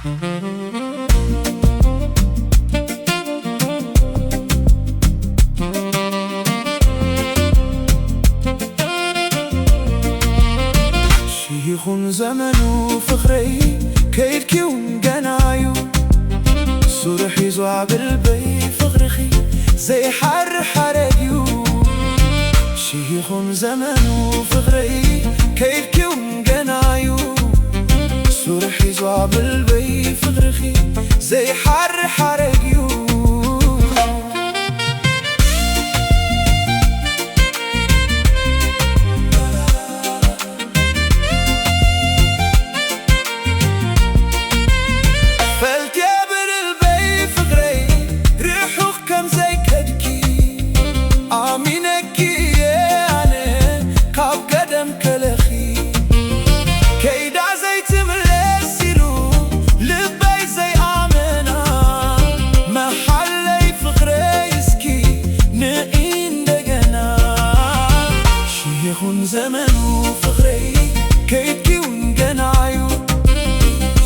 ሺህ ይኹን ዘመኑ ፍቕረይ ከይድኪውን ገናዩ ሱር ሒዙ ኣብ ልበይ ፍቕርኺ ዘይሓርር ሓረግዩ። ሺህ ይኹን ዘመኑ ፍቕረይ ከይድኪውን ገናዩ ሱር ሒዙ ኣብ ልበይ ፍቕርኺ ዘይሓርር ሓረግዩ። ፈልጥየ ብልበይ ፍቕረይ ርሑቕ ከም ዘይከድኪ ኣሚነኪ እየ ኣነ ካብ ቀደም ከለኺ ከይዳ ዘይትምለስ ኢሉ ልበይ ዘይኣመና መሓለይ ፍቕረይ እስኪ ንኢ እንደገና ሺህ ይኹን ዘመኑ ፍቕረይ ከይድኪውን ገናዩ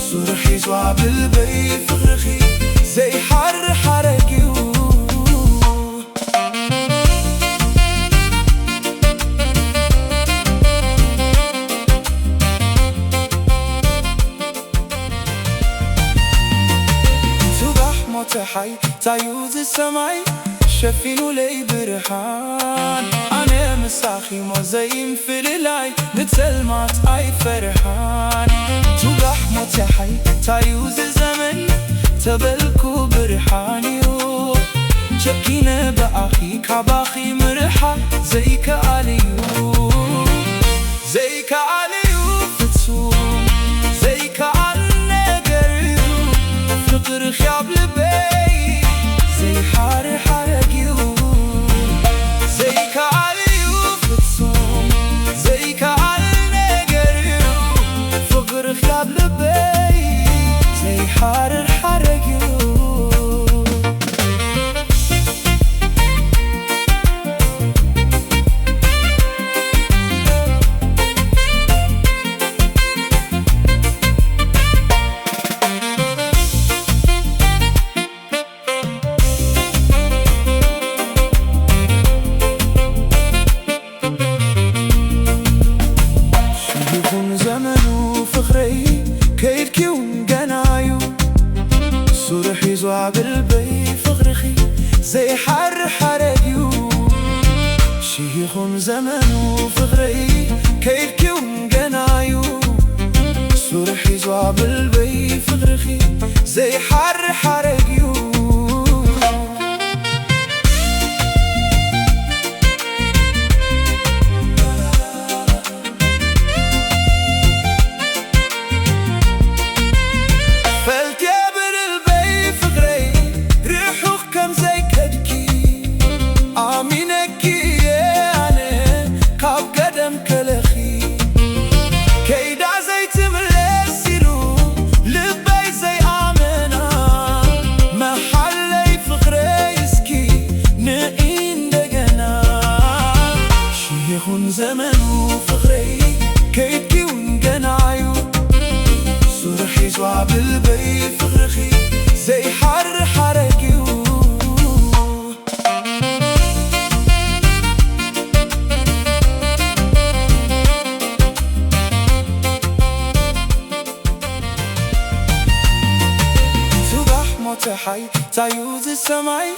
ሱር ሒዙ ኣብ ልበይ ፍቕርኺ ዘይሓርር ሓረግዩ። ሱባሕ ሞተ ሓይ ታዩ እዚ ሰማይ ሸፊኑለይ ብርሃን ኣነ ምሳኺ ሞ ዘይምፍልላይ ንጸልማት ኣይፈርሃን ሱባሕ ሞተ ሓይ ታዩ እዚ ዘመን ተበልኩ ብርሃን እዩ ጨኪነ ብኣኺ ካባኺ ምርሓቕ ዘይከኣል እዩ ዘይከኣል እዩ ፍጹም ዘይከኣል ነገር እዩ ፍቕርኺ ኣብ ልበይ ዘይሓርር ሓረግ እዩ ዘይከኣል እዩ ፍጹም ዘይከኣል ነገር እዩ ፍቕርኺ ኣብ ልበይ ዘይሓርር ሓረግ እዩ። ሺህ ይኹን ዘመኑ ፍቕረይ ከይድኪውን ገናዩ ሱር ሒዙ ኣብ ልበይ ፍቕርኺ ዘይሓርር ሓረግ እዩ ሺህ ይኹን ዘመኑ ፍቕረይ ከይድኪውን ገናዩ ሱር ሒዙ ኣብ ልበይ ፍቕርኺ ዘይሓርር ሓረግ እዩ። ፈልጥየ ብልበይ ፍቕረይ ርሑቕ ከም ዘይከድኪ ኣሚነኪ እየ ኣነ ካብ ቀደም ከለኺ ከይዳ ዘይትምለስ ኢሉ ልበይ ዘይኣመና መሓለይ ፍቕረይ እስኪ ንኢ እንደገና ሺህ ይኹን ዘመኑ ፍቕረይ ከይድኪውን ገናዩ ሱር ሒዙ ኣብ ልበይ ፍቕርኺ ዘይሓርር ሓረግ እዩ። ሱባሕ ሞተ ሓይ ታዩ እዚ ሰማይ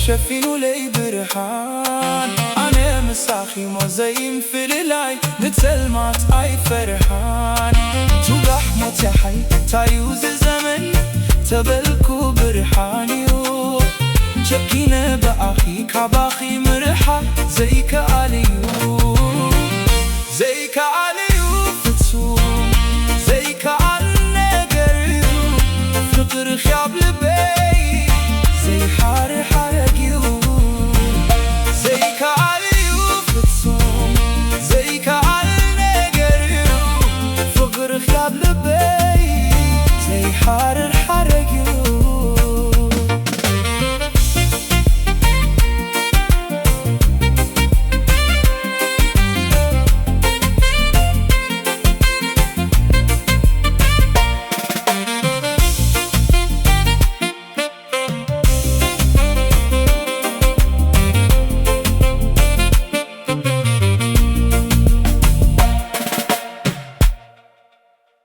ሸፊኑለይ ብርሃን ኣነ ምሳኺ ሞ ዘይምፍልላይ ንጸልማት ኣይፈርሃን ሱባሕ ሞተ ሓይ ታዩ እዚ ዘመን ተበልኩ ብርሃን እዩ ጨኪነ ብኣኺ ካባኺ ምርሓቕ ዘይከኣል እዩ